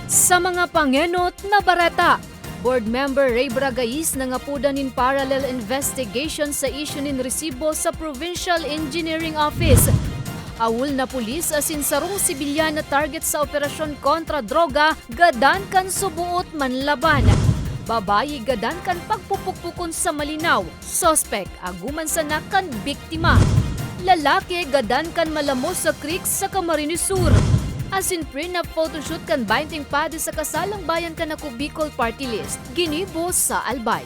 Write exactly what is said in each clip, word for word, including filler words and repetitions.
Sa mga pangenot na bareta, Board Member Ray Bragais nangapodan nin parallel investigation sa issue nin resibo sa Provincial Engineering Office. Awol na pulis asin sarong sibilyan na target sa operasyon kontra droga gadan kan suboot manlaban. Babayi gadan kan pagpupukpukon sa Malinaw. Suspek, aguman sana kan biktima. Lalaki, gadan kan malamos sa creek sa Camarines Sur. Asin prenup photoshoot kan baenteng padi sa Kasalang Bayan kan Ako Bicol Party List. Ginibo sa Albay.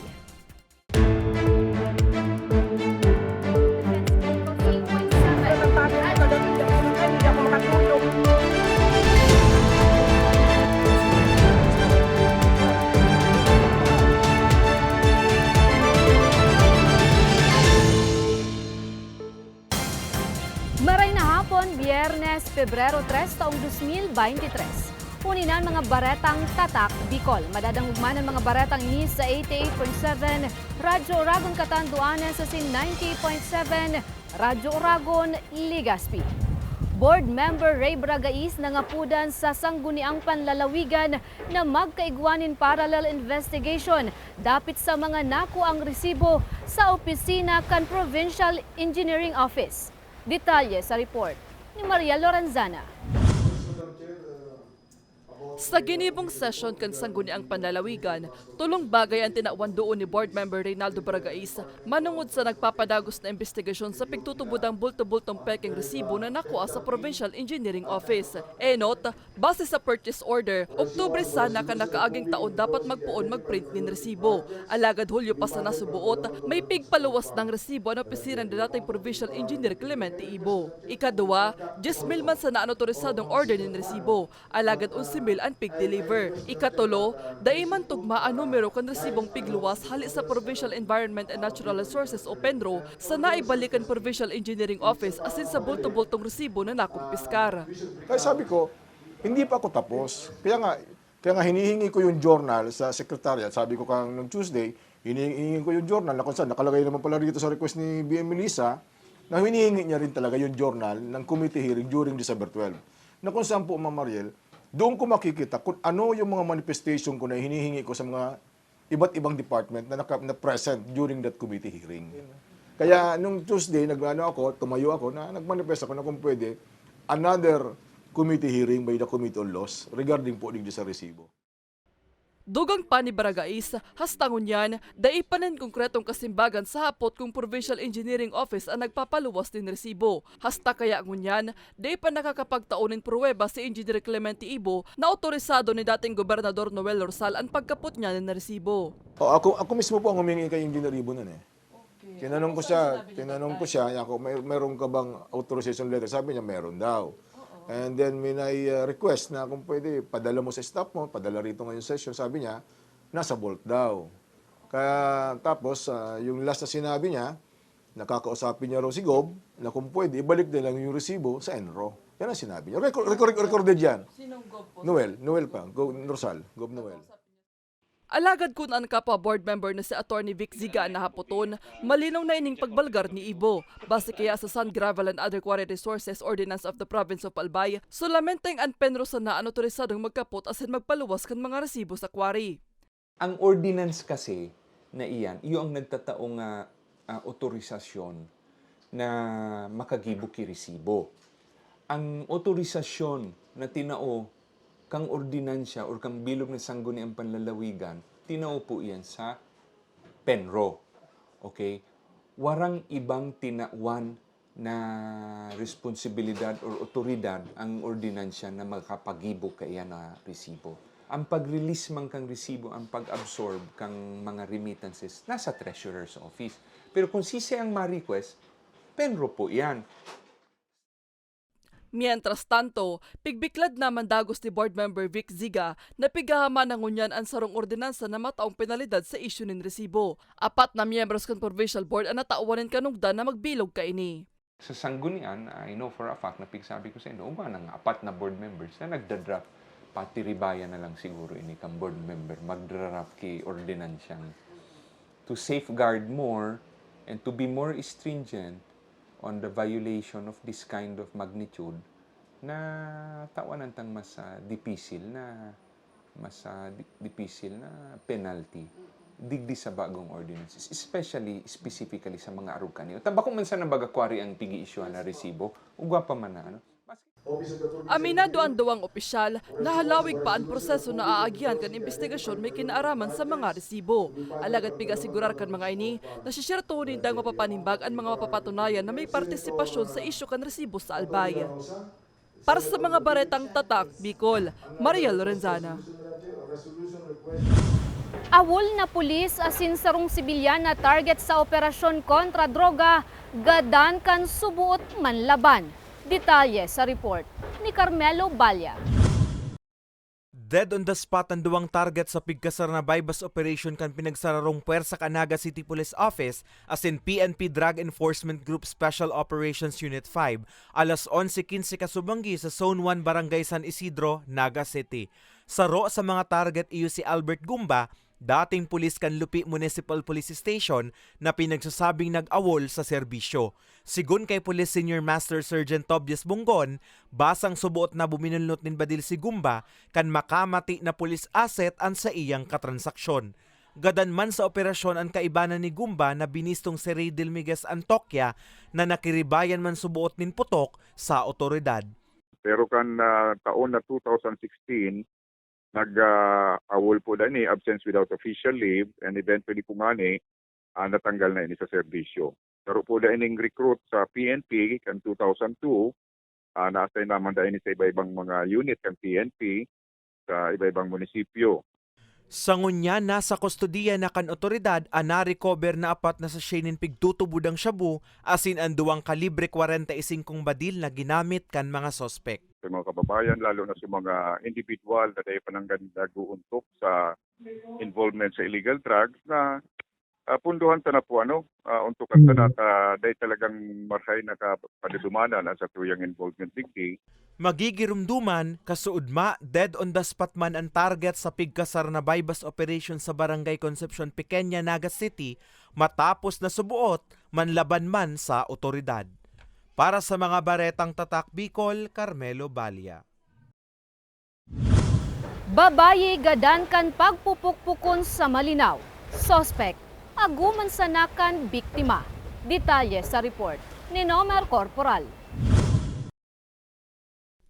Maray na hapon, Biyernes, Pebrero tres, taong dos mil bente tres. Huni na an mga baretang Tatak Bicol. Madadangog man an mga baretang ini sa eighty-eight point seven Radyo Oragon, Catanduanes, asin ninety-eight point seven Radyo Oragon, Legazpi. Board Member Ray Bragais nangapodan sa Sangguniang Panlalawigan na magkaigwa nin parallel investigation dapit sa mga nakuang resibo sa opisina kan Provincial Engineering Office. Detalye sa report ni Maria Lorenzana. Sa ginibong sesyon kan Sangguniang Panlalawigan, tolong bagay an tinawan doon ni Board Member Reynaldo Bragais manongod sa nagpapadagos na imbestigasyon sa pigtutubodang bulto-bultong pekeng resibo na nakua sa Provincial Engineering Office. Enot, base sa purchase order, Oktubre sana kan nakaaging taon dapat magpoon magprint nin resibo. Alagad Hulyo pa sana suboot, may pigpaluwas nang resibo an opisina ni dating Provincial Engineer Clemente Ibo. Ikaduwa, dyes mil man sana an otorisadong order nin resibo. Alagad onse mil an pig-deliver. Ikatulo, dai man tugma an numero kan resibong pigluwas hali sa Provincial Environment and Natural Resources o PENRO sa naibalik kan Provincial Engineering Office asin sa bulto-bultong resibo na nakumpiskar. Kaya sabi ko, hindi pa ako tapos. Kaya nga, kaya nga hinihingi ko yung journal sa secretariat. Sabi ko kang nung Tuesday, hinihingi ko yung journal na kung saan nakalagay naman pala dito sa request ni B M Melissa na hinihingi niya rin talaga yung journal ng committee hearing during December twelve. Na kung saan po, Ma'am Mariel, doon ko makikita kung ano yung mga manifestation ko na hinihingi ko sa mga iba't ibang department na, naka, na present during that committee hearing. Kaya nung Tuesday, nag-ano ako, tumayo ako, na nagmanifest ako na kung pwede, another committee hearing by the Committee on Laws regarding po digdi sa resibo. Dugang pa ni Baragais, hasta ngunyan, dai pa nin konkretong kasimbagan sa hapot kung Provincial Engineering Office an nagpapaluwas nin resibo. Hasta kaya ngunyan, dai pa nakakapagtao nin pruweba si Engineer Clemente Ibo na otorisado ni dating Gobernador Noel Rosal an pagkapot niya nin resibo. O, ako, ako mismo po ang humingi kay Engineer Ibo nun eh. Tinanong ko siya, tinanong ko siya, ako, may, meron ka bang authorization letter? Sabi niya, meron daw. And then may nai-request na kung pwede, padala mo sa staff mo, padala rito ngayong session. Sabi niya, nasa vault daw. Kaya tapos, ah, yung last na sinabi niya, nakakausapin niya raw si Gob, na kung pwede, ibalik na lang yung resibo sa ENRO. Yan ang sinabi niya. Record, record, recorded yan. Sinong Gob po? Noel, Noel pa. Gob Rosal, Gob Noel. Alagad kun an kapwa board member na si Attorney Vic Ziga an nahapoton, malinaw na ining pagbalgar ni Ibo. Base kaya sa Sand, Gravel and Other Quarry Resources Ordinance of the Province of Albay, solamenteng an PENRO sana an otorisadong magkapot asin magpaluwas kan mga resibo sa quarry. Ang ordinance kasi na iyan, iyo ang nagtatao nga, ah, otorisasyon na makagibo ki resibo. Ang otorisasyon na tinao kang ordinansya or kang bilog na sangguniang panlalawigan, tinao po iyan sa PENRO. Okay? Warang ibang tinawan na responsibilidad or otoridad ang ordinansya na makapagibo kaiyan na resibo. Ang pag-release man kang resibo, ang pag-absorb kang mga remittances, nasa treasurer's office. Pero kung sisay ang ma-request, PENRO po iyan. Mientras tanto, pigbiklad naman dagos ni Board Member Vic Ziga na pighahaman na ngunyan an sarong ordinansa na mataong penalidad sa isyu nin resibo. Apat na miyembros kan Provincial Board an natawan nin kanugdan na magbilog kaini. Sa sanggunian, I know for a fact na pigsabi ko sa inyo, ugwa nang apat na board members na nagda-draft, patiribayan na lang siguro ini kan board member, magdraraft ki ordinansyang to safeguard more and to be more stringent on the violation of this kind of magnitude na tawanan tang mas, ah, dipisil na Mas, ah, di-, dipisil na penalty digdi sa bagong ordinances, especially, specifically sa mga arog kaniyo. Ta bako man sana baga kwari ang pig-i-issuehan na resibo, ugwa pa man na, ano? Aminado an duwang opisyal na halawig pa an proseso na aagihan kan imbestigasyon may kinaaraman sa mga resibo. Alagad pig-asigurar kan mga ini na sisertohon nindang mapapanimbag an mga mapapatunayan na may partisipasyon sa isyu kan resibo sa Albay. Para sa mga baretang Tatak Bicol, Maria Lorenzana. Awol na pulis asin sarong sibilyan na target sa operasyon kontra droga, gadan kan suboot manlaban. Detalye sa report ni Carmelo Balla. Dead on the spot an duwang target sa pigkasar na buy-bust operation kan pinagsararong pwersa kan Naga City Police Office asin P N P Drug Enforcement Group Special Operations Unit five, alas onse quince kasubanggi sa Zone one, Barangay San Isidro, Naga City. Saro sa mga target iyo si Albert Gumba, dating pulis kan Lupi Municipal Police Station na pinagsasabing nag-awol sa serbisyo. Sigon kay Police Senior Master Sergeant Tobias Bonggon, basang suboot na buminulnot nin badil si Gumba kan makamati na police asset an saiyang katransaksyon. Gadan man sa operasyon an kaibanan ni Gumba na binistong si Rey Dilmiguez Antoquia na nakiribayan man suboot nin putok sa otoridad. Pero kan, ah, taon na two thousand sixteen, nag, ah, awol po na ini, absence without official leave, and eventually po ngani, ah, natanggal na ini sa serbisyo. Pero po na ining recruit sa P N P kan two thousand two, ah, na-assign naman na ini sa iba-ibang mga unit kan P N P sa iba-ibang munisipyo. Sa ngunyan, nasa kustodiya na kan otoridad an na-recover na apat na sachet nin pigtutubod ang shabu asin an duwang kalibre kwarenta y singkong badil na ginamit kan mga suspek. Sa mga kababayan, lalo na sa mga individual na dai pa nanggad nag-uuntok sa involvement sa illegal drugs, na, ah, punduhan ta na po, ano, ah, untukan ta na, Mm. ta, dai talagang marhay na ka-, padadumanan ang satuyang involvement digdi. Magigirumduman, kasuodma, dead on the spot man an target sa pigkasar na buy-bust operation sa Barangay Concepcion Pequeña, Naga City, matapos na suboot manlaban man sa otoridad. Para sa mga Baretang Tatak Bicol, Carmelo Balia. Babayi gadan kan pagpupukpukon sa Malinao. Suspek, aguman sana kan biktima. Detalye sa report ni Nomer Corporal.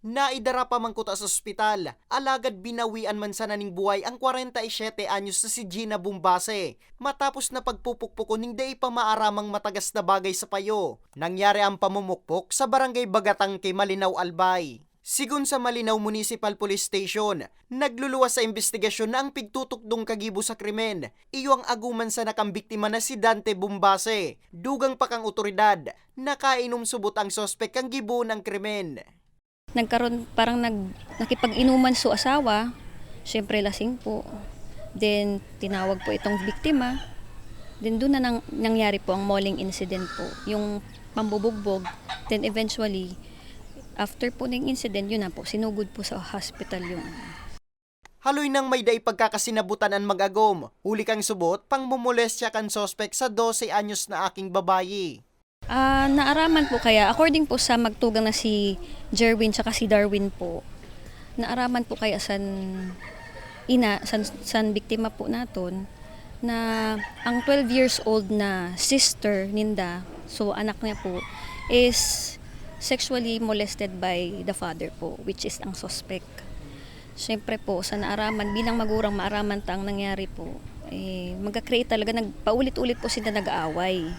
Naidara pa man kuta sa ospital, alagad binawian man sana nin buhay ang kwarenta y siyete anyos na si Gina Bumbase, matapos na pagpupukpukon nin dai pa maaramang matagas na bagay sa payo. Nangyari ang pamumukpok sa Barangay Bagatangke, Malinao, Albay. Sigon sa Malinao Municipal Police Station, nagluluwas sa imbestigasyon na ang pigtutukdong kagibo sa krimen, iyo ang aguman sana kan biktima na si Dante Bumbase. Dugang pa kan otoridad, nakainom subot ang suspek kan gibohon ang krimen. Nagkaroon, parang nag-, nakipag-inuman so asawa, siyempre lasing po. Then, tinawag po itong biktima. Then, doon na nang-, nangyari po ang mauling incident po, yung pambubugbog. Then, eventually, after po ng incident, yun na po, sinugod po sa hospital yung Haloy nang may dai pagkakasinabutan an mag-agom, huli kan subot, pangmomolestya kan suspek sa dose anyos na aking babayi. Ah, naaraman po kaya, according po sa magtugang na si Jerwin tsaka si Darwin po, naaraman po kaya san ina, san, san biktima po naton, na ang twelve years old na sister ninda, so anak niya po, is sexually molested by the father po, which is ang suspect. Siyempre po, sa naaraman, bilang magurang, maaraman ta ang nangyari po, eh, magka-create talaga, nagpaulit-ulit po sila nag-aaway.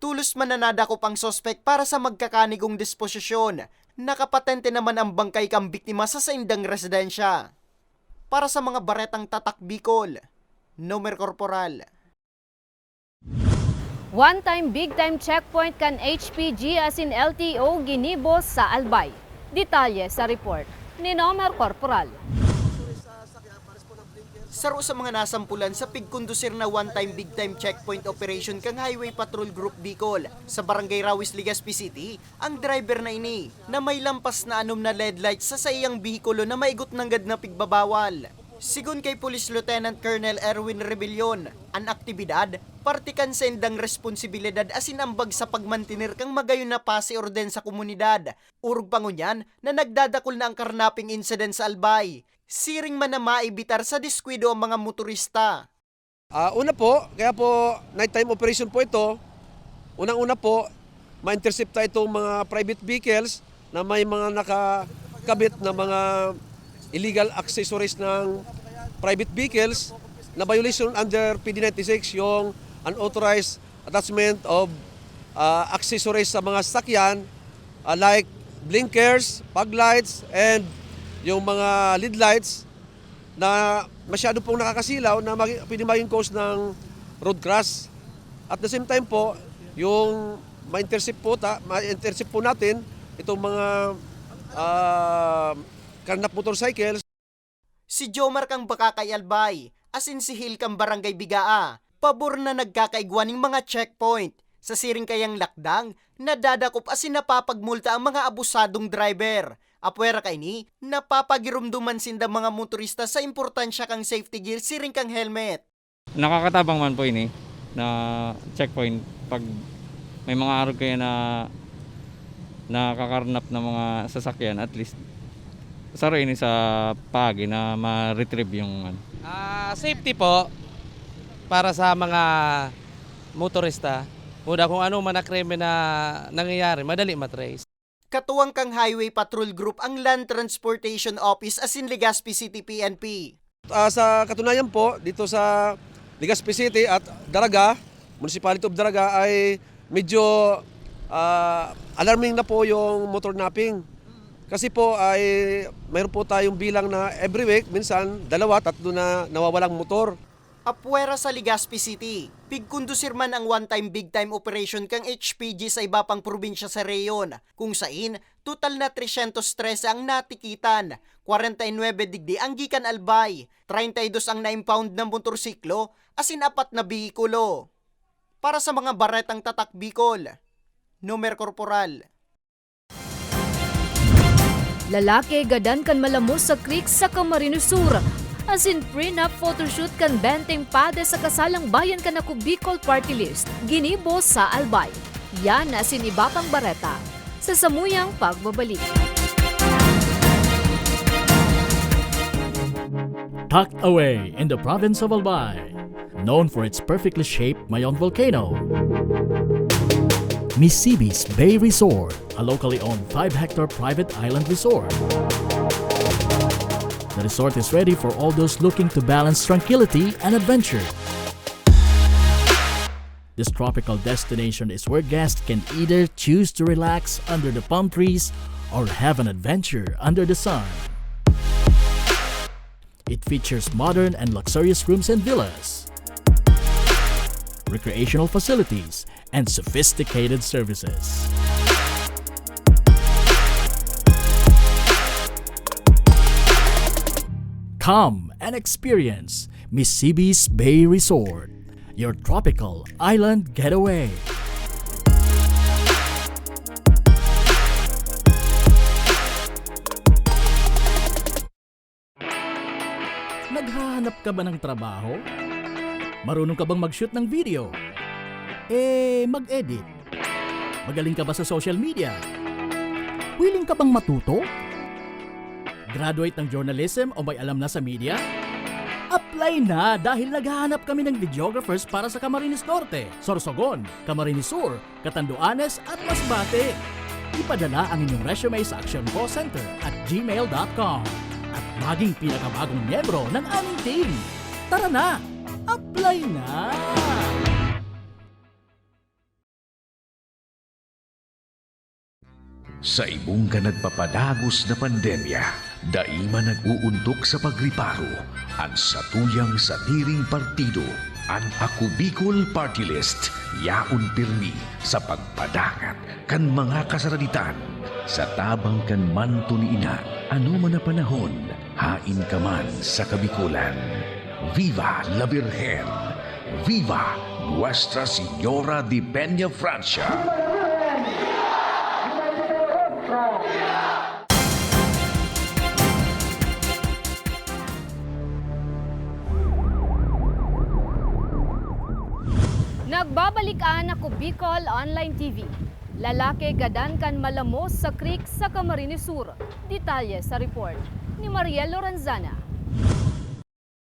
Tolos man na nadakop ang suspek para sa magkakanigong disposisyon. Nakapatente naman ang bangkay kan biktima sa saindang residensya. Para sa mga Baretang Tatak Bicol, Nomer Corporal. One time, big time checkpoint kan H P G asin L T O ginibo sa Albay. Detalye sa report ni Nomer Corporal. Saro sa mga nasampulan sa pigkondusir na one time, big time checkpoint operation kan Highway Patrol Group Bicol sa Barangay Rawis, Legazpi City, ang driver na ini na may lampas na anom na L E D lights sa saiyang behikulo na maigot nanggad na pigbabawal. Sigon kay Police Lieutenant Colonel Erwin Rebellion, an aktibidad parte kan saindang responsibilidad asin ambag sa pagmantener kan magayon na pasi orden sa komunidad. Orog pa ngunyan na nagdadakul na an carnapping incident sa Albay, siring man na maebitar sa diskuido an mga motorista. Ah, una po, kaya po nighttime operation po ito. Unang-una po, ma-intercepta itong mga private vehicles na may mga nakakabit na mga illegal accessories ng private vehicles na violation under P D ninety-six, yung unauthorized attachment of, ah, accessories sa mga sasakyan, ah, like blinkers, fog lights, and yung mga lead lights na masyado pong nakakasilaw na magi-, pwede maging cause ng road crash. At the same time po, yung ma-intercept po ta-, ma-intercept po natin itong mga, ah, carnap motorcycles. Si Jomar kan Bacacay, Albay, asin si Hil kan Barangay Bigaa, pabor na nagkakaigwa ning mga checkpoint. Sa siring kayang lakdang, nadadakop asin napapagmulta ang mga abusadong driver. Apwera kaini, napapagiromdoman sinda mga motorista sa importansya kan safety gear siring kan helmet. Nakakatabang man po ini na checkpoint pag may mga arog kayo na nakakarnap na mga sasakyan, at least saro ini sa paagi na ma-retrieve yung ano. Ah, safety po para sa mga motorista. Muda kung ano man na krimen na nangyayari, madali matrace. Katuwang kan Highway Patrol Group ang Land Transportation Office asin Legazpi City P N P. Ah, sa katunayan po, dito sa Legazpi City at Daraga, Municipality of Daraga, ay medyo, ah, alarming na po yung motor napping. Kasi po ay mayroon po tayong bilang na every week, minsan dalawa, tatlo na nawawalang motor. Apwera sa Legazpi City, pigkondusir man ang one-time big-time operation kan H P G sa iba pang probinsya sa rehiyon, kung sain total na tresyentos trese ang natikitan, kwarenta y nuebe digdi ang gikan Albay, treinta y dos ang na-impound na motorsiklo, asin apat na behikulo. Para sa mga baretang Tatak Bicol, Nomer Corporal. Lalaki gadan kan malamos sa creek sa Camarines Sur. Asin prenup photoshoot kan Benteng Pade sa Kasalang Bayan kan Ako Bicol Party List, ginibo sa Albay. Yan asin iba pang bareta sa samuyang pagbabalik. Tucked away in the province of Albay, known for its perfectly shaped Mayon volcano, Misibis Bay Resort, a locally owned five-hectare private island resort. The resort is ready for all those looking to balance tranquility and adventure. This tropical destination is where guests can either choose to relax under the palm trees or have an adventure under the sun. It features modern and luxurious rooms and villas, recreational facilities, and sophisticated services. Come and experience Misibis Bay Resort, your tropical island getaway. Naghahanap ka ba ng trabaho? Marunong ka bang mag-shoot ng video? Eh, mag-edit? Magaling ka ba sa social media? Willing ka bang matuto? Graduate ng journalism o may alam na sa media? Apply na, dahil naghahanap kami ng videographers para sa Camarines Norte, Sorsogon, Camarines Sur, Catanduanes at Masbate. Ipadala ang inyong resume sa actioncallcenter at gmail dot com at maging pinakabagong miyembro ng aming team. Tara na! Apply na! Sa ibong kan nagpapadagos na pandemya, dai man nag-uuntok sa pagriparo an satuyang sadiring partido. An Ako Bicol Party List yaon pirmi sa pagpadangat kan mga kasaraditan sa tabang kan manto ni Ina. Ano man na panahon, hain ka man sa Kabikolan. Viva la Virgen! Viva Nuestra Señora de Peña Francia! Nagbabalik an Ako Bicol Online T V. Lalaki gadan kan malamos sa creek sa Camarines Sur. Detalye sa report ni Mariel Lorenzana.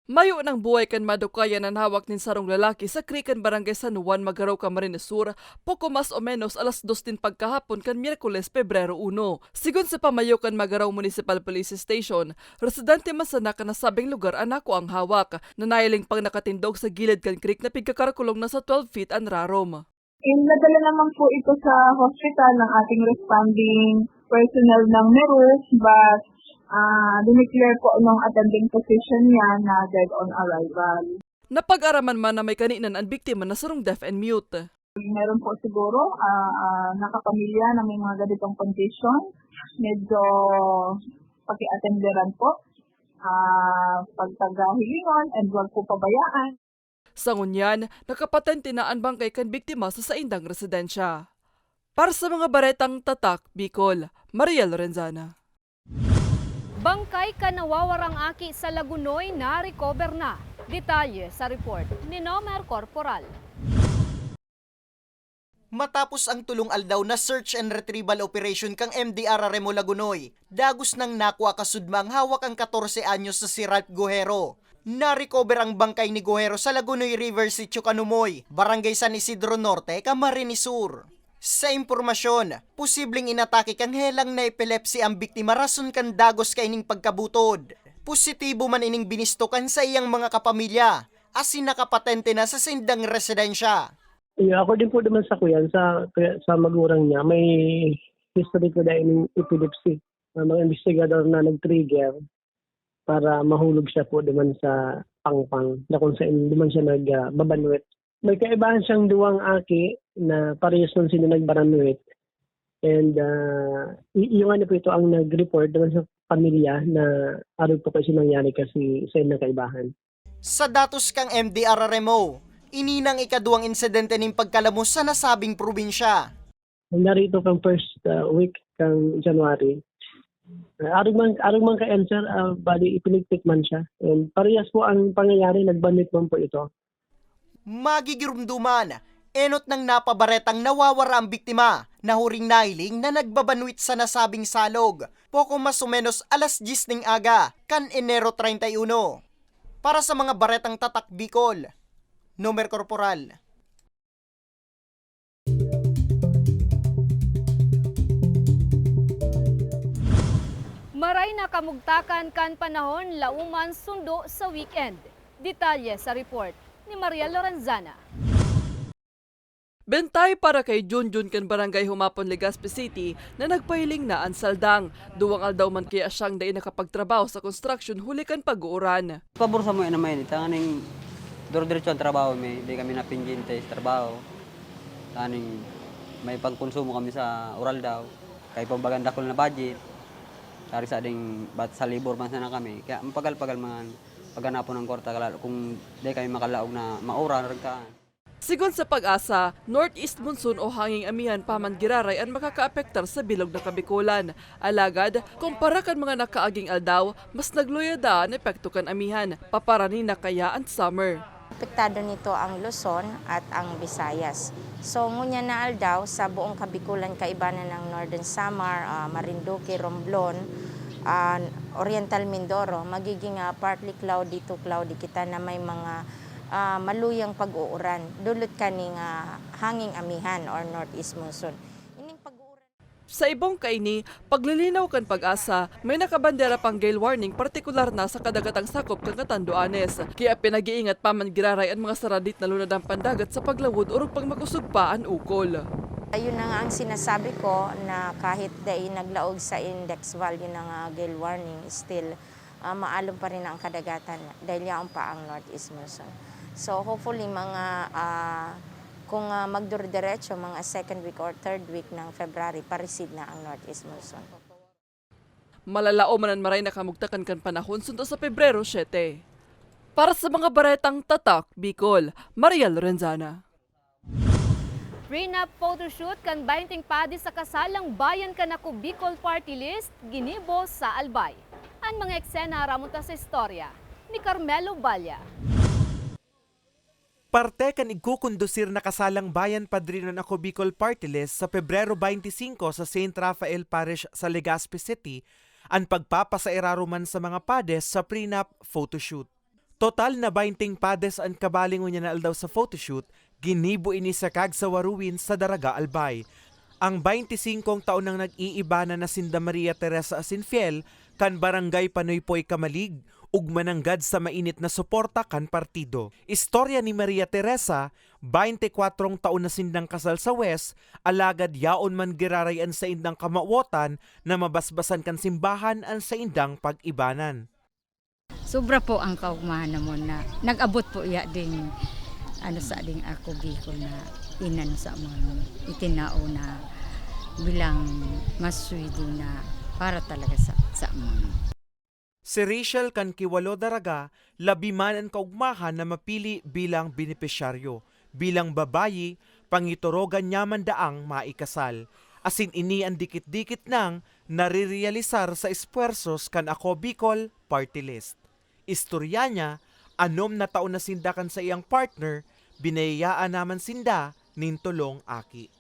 Mayo nang buhay kan madukayan an hawak nin sarong lalaki sa creek kan Barangay San Juan, Magarao, Camarines Sur, poko mas o menos alas dos nin pagkahapon kan Miyerkules, Pebrero uno. Sigon sa pamayo kan Magarao Municipal Police Station, residente man sana kan nasabing lugar an nakuang hawak, na nahiling pang nakatindog sa gilid kan creek na pigkakarakulong na sa twelve feet an rarom. And nadala naman po ito sa hospital ng ating responding personnel ng Merus, but, ah, dineclare po nung attending physician niya na dead on arrival. Napag-araman man na may kaninan an biktima na sarong deaf and mute. Meron po siguro, ah, ah, nakapamilya na may mga ganitong condition. Medyo paki-atenderan po, ah, pagtagahilingon, and wag po pabayaan. Sa ngunyan, nakapatente na an bangkay kan biktima sa saindang residensya. Para sa mga baretang Tatak Bicol, Mariel Lorenzana. Bangkay kan nawawarang aki sa Lagonoy na-recover na. Detalye sa report ni Nomer Corporal. Matapos ang tolong aldaw na search and retrieval operation kan M D R R M O Lagonoy, dagos nang nakua kasudma ang hawak kan katorse anyos na si Ralph Gojero. Na-recover ang bangkay ni Gojero sa Lagonoy River, Sitio Kanumoy, Barangay San Isidro Norte, Camarines Sur. Sa impormasyon, posibleng inatake kan helang na epilepsy ang biktima rason kan dagos kaining pagkabutod. Positibo man ining binisto kan saiyang mga kapamilya, asin nakapatente na sa saindang residensya. Yeah, according po naman sa kuyan, sa, sa magurang niya, may history po dahil ng epilepsy. May mga investigador na nag-trigger para mahulog siya po naman sa pangpang na kung saan naman siya nag, ah, babanwit. May kaibahan siyang duwang aki na parehas man sila nagbaranwit. And, ah, y-, yung ano po ito ang nag-report naman sa pamilya na arog po kasi nangyari kasi sa ilang kaibahan. Sa datos kan M D R R M O, ini nang ikaduwang insidente nin pagkalamos sa nasabing probinsya. Narito kan first, ah, week kan January. Ah, arog man, arog man ka-answer, ah, bali ipiligtik man siya. And parehas po ang pangyayari, nagbanwit man po ito. Magigirumduman, enot nang napabaretang nawawara ang biktima, na huring nahiling na nagbabanwit sa nasabing salog, poko mas o menos alas dyes ning aga, kan Enero treinta y uno. Para sa mga baretang Tatak Bicol, Nomer Corporal. Maray na kamugtakan kan panahon, lauman sundo sa weekend. Detalye sa report ni Maria Lorenzana. Bantay para kay Junjun kan Barangay Humapon, Legazpi City, na nagpahiling na an saldang. Duwang aldaw man kaya siyang dai nakapagtrabaho sa construction huli kan pag-uuran. Pabor sa mga na may tanganing dire-diretso ang trabaho, may di kami napinjinte sa trabaho. Tanganing may pangkonsumo kami sa ural daw. Kaya pang bagang dakul na budget. Sari sa ding bat sa labor man sana kami. Kaya mapagal-pagal mga paghanapon ng kwarta, lalo kung di kami makalaog na mauran, ragkaan. Sigon sa PAGASA, northeast monsoon o hanging amihan pa man giraray an makakaapektar sa bilog na Kabikolan. Alagad, kumpara kan mga nakaaging aldaw, mas nagluya daa an epekto kan amihan, paparani na kaya an summer. Apektado nito ang Luzon at ang Visayas. So, ngunyan na aldaw, sa buong Kabikolan, kaibanan ng Northern Samar, ah, Marinduque, Romblon, ah, Oriental Mindoro, magiging, ah, partly cloudy to cloudy kita na may mga ah, maluyang pag-uuran, dulot kaning, ah, hanging amihan or northeast monsoon. Ining pag-uuran. Sa ibong kaini, paglilinaw kan PAGASA, may nakabandera pang gale warning, partikular na sa kadagatang sakop kan Catanduanes. Kaya pinag-iingat pa man giraray an mga saradit na lunadang pandagat sa paglawod orog pag makosog pa an ukol. Ayun na nga ang sinasabi ko, na kahit dai naglaog sa index value ng, ah, gale warning, still ah, maalon pa rin ang kadagatan dahil yaon pa ang northeast monsoon. So, hopefully, mga, ah, kung, ah, magdurdiretso, mga second week or third week ng February, pa-recede na ang northeast monsoon. Malalaom man an maray na kamugtakan kan panahon sundo sa Pebrero siete. Para sa mga baretang Tatak Bicol, Maria Lorenzana. Prenup photoshoot kan baenteng padi sa kasalang bayan kan Ako Bicol Party List ginibo sa Albay. An mga eksena, ramon ta sa istorya ni Carmelo Balla. Parte kan igkukondusir na Kasalang Bayan Padrinon Ako Bicol Party List sa Pebrero twenty-five sa Saint Raphael Parish sa Legazpi City an pagpapasairaroman sa mga pades sa prenup photoshoot. Total na twenty pades an kabali ngunyan na aldaw sa photoshoot, ginibo ini sa Cagsawa Ruins sa Daraga, Albay. Ang twenty-five taon nang nag-iiba na na sinda Maria Teresa asin Fiel kan Barangay Panoypoy, Camalig, ugma nanggad sa mainit na suporta kan partido. Istorya ni Maria Teresa, twenty-kwatro taon na sindang kasal sa West, alagad yaon man giraray an saindang kamawotan na mabasbasan kan simbahan an saindang pag-ibanan. Sobra po ang kaugmahan namon na nag-abot po iya ding, ano, sa ding Ako Bicol na inano sa amon, itinao na bilang maswede na para talaga sa, sa amon. Si Rachel kan Kiwalo, Daraga, labi man an kaugmahan na mapili bilang benepisyaryo. Bilang babayi, pangiturogan niya man daang maikasal. Asin ini an dikit-dikit nang narerealisar sa espuwersos kan Ako Bicol Party List. Istorya niya, anom na taon na sinda kan saiyang partner, binayayaan naman sinda nin tolong aki.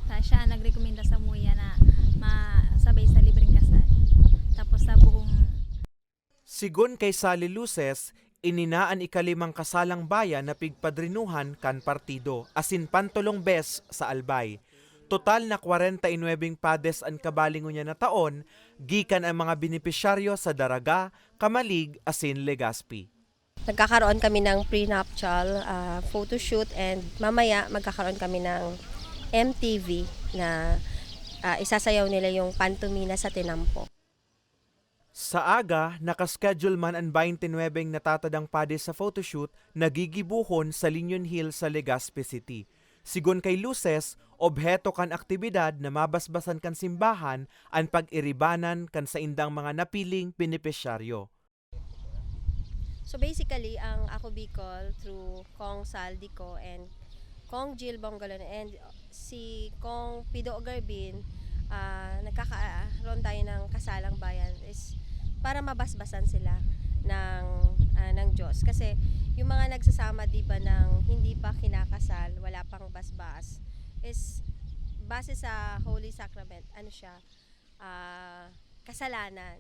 Ta-, siya ang nagrekomenda samuya na masabay sa libreng kasal. Tapos sa buong Sigon kay Sally Luces, ini na an ikalimang kasalang bayan na pigpadrinuhan kan partido, asin pantolong bes sa Albay. Total na kwarenta y nuwebeng pades an kabali ngunyan na taon, gikan an mga benepisyaryo sa Daraga, Camalig, asin Legazpi. Nagkakaroon kami ng prenuptial, ah, photoshoot, and mamaya magkakaroon kami ng M T V na, ah, isasayaw nila yung Pantomina sa Tinampo. Sa aga, nakaschedule man an twenty-nine natatadang pades sa photoshoot na gigibohon sa Linyon Hill sa Legazpi City. Sigon kay Luces, obheto kan aktibidad na mabasbasan kan simbahan an pag-iribanan kan saindang mga napiling benepisyaryo. So basically, ang Ako Bicol through Cong Sal Dico and Cong Jill Bongalon and si Cong Pido Garbin, ah, nagkakaroon tayo ng kasalang bayan is para mabasbasan sila ng, ah, ng Diyos. Kasi yung mga nagsasama, di ba, ng hindi pa kinakasal, wala pang basbas, is base sa Holy Sacrament, ano siya, ah, kasalanan.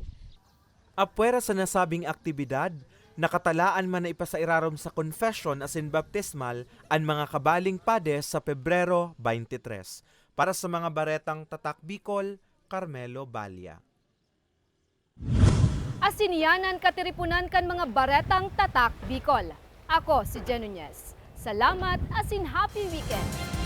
Apwera sa nasabing aktibidad, nakatalaan man na ipasairarom sa konfesyon asin baptismal an mga kabaling pades sa Pebrero twenty-three. Para sa mga Baretang Tatak Bicol, Carmelo Balla. Asin iyan an katiriponan kan mga Baretang Tatak Bicol. Ako si Jen Nunez. Salamat asin happy weekend!